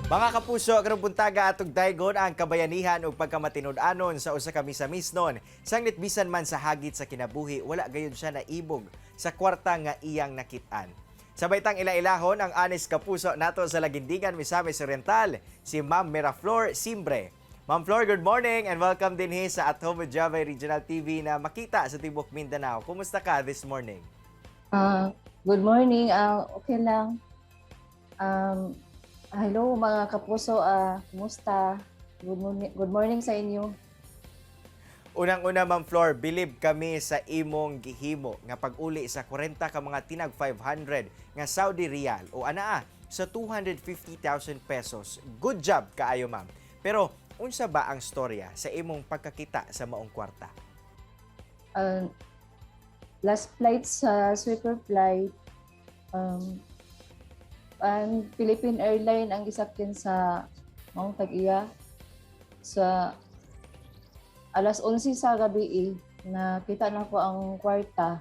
Mga kapuso, karong buntaga atong daygon ang kabayanihan ug pagkamatinud-anon sa usa ka misamisnon. Sanglit bisan man sa hagit sa kinabuhi, wala gayud siya naibog sa kwarta nga iyang nakit-an. Sa baitang ila-ilahon ang honest kapuso nato sa Laguindingan, Misamis Oriental, si Ma'am Miraflor Simbre. Ma'am Flor, good morning and welcome dinhi sa At Home with Javee Regional TV na makita sa tibok Mindanao. Kumusta ka this morning? Good morning. Okay lang. Hello, mga kapuso. Kumusta? Good morning, good morning sa inyo. Unang-una, Ma'am Flor, bilib kami sa imong gihimo nga pag-uli sa 40 ka mga tinag 500 nga Saudi riyal o anaa sa 250,000 pesos. Good job kaayo, ma'am. Pero unsa ba ang storya sa imong pagkakita sa maong kwarta? Last flight sa sweeper flight, ang Philippine Airline ang gisakyan sa maong tag-iya. Sa alas 11 sa gabi, eh, nakita na ko ang kwarta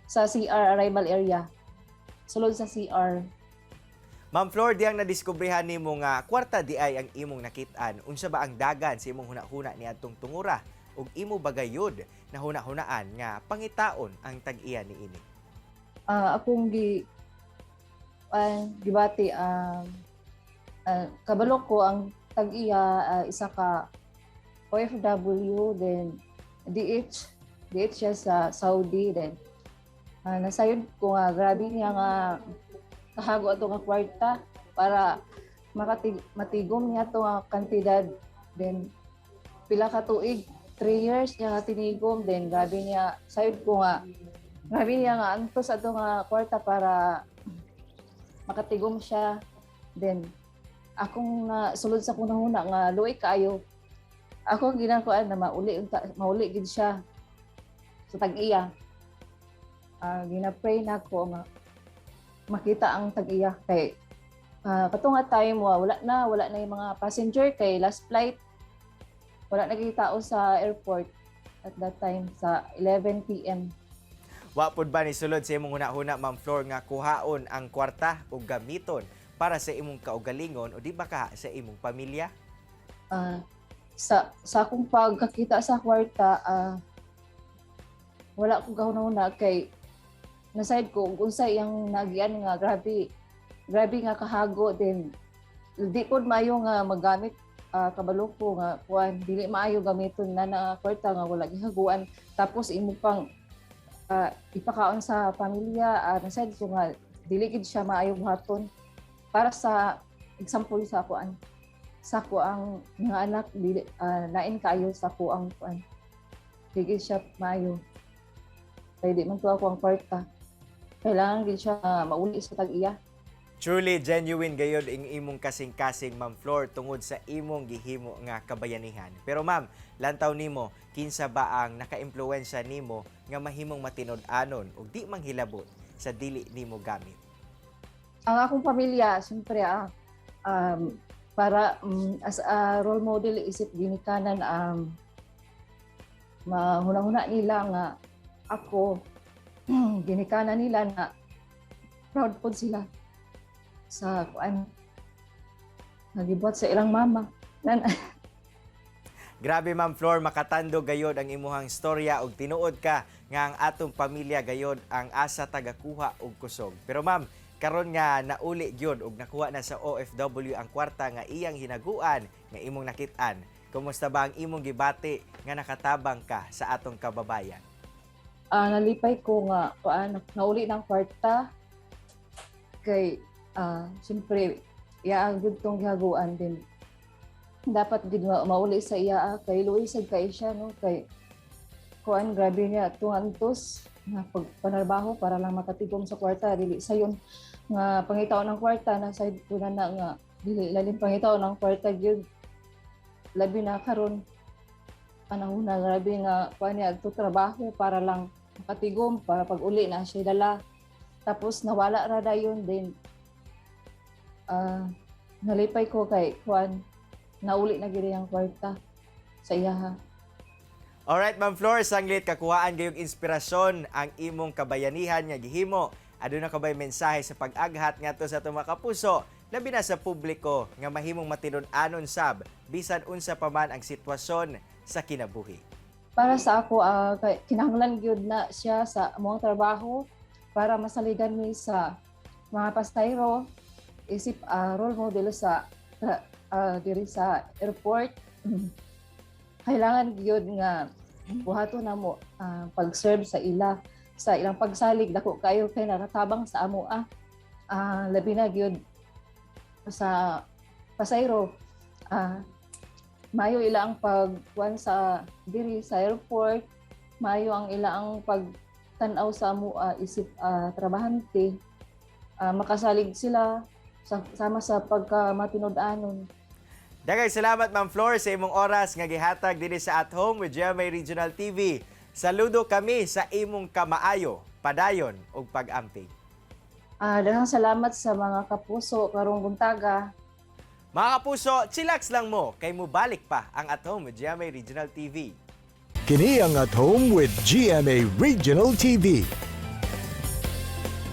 sa CR arrival area. Sulod sa CR. Ma'am Flor, diyang nadiskubrihan nimo nga kwarta di ay ang imong nakit-an. Unsa ba ang dagan sa imong huna-huna ni adtong tungura? Ug imo ba gayud na huna-hunaan nga pangitaon ang tag-iya niini? Akong gibati, kabalo ko ang tag-iya, isa ka OFW, then DH DH siya sa Saudi. Then nasayod ko nga grabe niya nga kahago ato nga kwarta para matigom niya to nga kantidad. Then pila ka tuig, 3 years niya nga tinigom. Then grabe niya, sayod ko nga grabe niya nga antos ato nga kwarta para makatigom siya. Then akong na sulod sa kunahuna nga luoy kaayo. Ako ang ginakuan na mauli unta, mauli gid siya sa tag-iya. Gina-pray nako nga makita ang tag-iya kay kato nga time wala na yung mga passenger kay last flight, wala na gyud tao sa airport at that time sa 11 PM. Wa pud ba ni sulod sa imong huna-huna, Ma'am Flor, nga kuhaon ang kwarta ug gamiton para sa imong kaugalingon o di ba ka sa imong pamilya? Sa akong pagkakita sa kwarta, wala ko gahuna-huna kay nasayod ko kung unsa iyang nagian nga grabe grabe nga kahago. Then di pod maayo nga magamit, kabalo ko nga kuan, dili maayo gamiton na na kwarta nga wala gihaguan, tapos imo pang ipakaon sa pamilya. Nasayod ko nga dili gid siya maayo buhaton. Para sa example sa kuan, sa ko ang mga anak, dili lain kaayo sa ko ang kuan, dili siya maayo kay di man to ako ang kwarta, kailangan gid siya mauli sa tag-iya. Truly genuine gayod ang imong kasing-kasing, Ma'am Flor, tungod sa imong gihimo nga kabayanihan. Pero ma'am, lantaw nimo, kinsa ba ang naka-impluwensya nimo nga mahimong matinud-anon ug di manghilabot sa dili nimo gamit? Ang akong pamilya siyempre, para as a role model isip ginikanan, mahuna-huna nila nga ako ginikanan nila na proud pod sila sa kuan nagibuhat sa ilang mama. Grabe, Ma'am Flor, makatando gayod ang imuhang storya ug tinuod ka nga ang atong pamilya gayod ang asa tagakuha og kusog. Pero ma'am, karon nga nauli gyud ug nakuha na sa OFW ang kwarta nga iyang hinaguan nga imong nakit-an. Kumusta ba ang imong gibati nga nakatabang ka sa atong kababayan? Nalipay ko nga kuan, nauli ng kwarta kay siyempre iya ang gud tong gihaguan din, dapat gid mauli sa iya, kay luoy sad kay siya, no, kay kuan, grabe niya tung antos nga pagpanarbaho para lang makatigom sa kwarta. Dili sayon nga pangitaon ng kwarta na side ko na, na nga dili lalim pangitaon ng kwarta gyud, labi na karon panahon na grabe nga kuan niya adto trabaho para lang makatigom para pag uli na siya dala, tapos nawala ra dayon din. Nalipay ko kay kuan, nauli na gid ang kwarta sa iyaha. Alright, Ma'am Flor, sanglit kakuhaan gayong inspirasyon ang imong kabayanihan nga gihimo. Aduna ka ba'y mensahe sa pag-aghat ngadto sa atong mga kapuso labi na sa publiko nga mahimong matinud-anon sab bisan unsa pa man ang sitwasyon sa kinabuhi. Para sa ako, kinahanglan gyud na siya sa among trabaho para masaligan mi sa mga pasahero isip role model sa diri sa airport. Kailangan gyud nga buhaton namo pag-serve sa ila, sa ilang pagsalig. Dako kayo kay nakatabang sa amo, labi na gyud sa pasahero, mayo ila ang pagkuan sa diri sa airport, mayo ang ila ang pagtan-aw sa amo isip trabahante. Makasalig sila sama sa pagka matinud-anon. Daghang salamat, Ma'am Flor, sa imong oras nga gihatag dinhi sa At Home with GMA Regional TV. Saludo kami sa imong kamaayo, padayon ug pag-amping. Daghang salamat sa mga kapuso karong buntaga. Mga kapuso, chillax lang mo kay mubalik pa ang At Home with GMA Regional TV. Kini ang At Home with GMA Regional TV.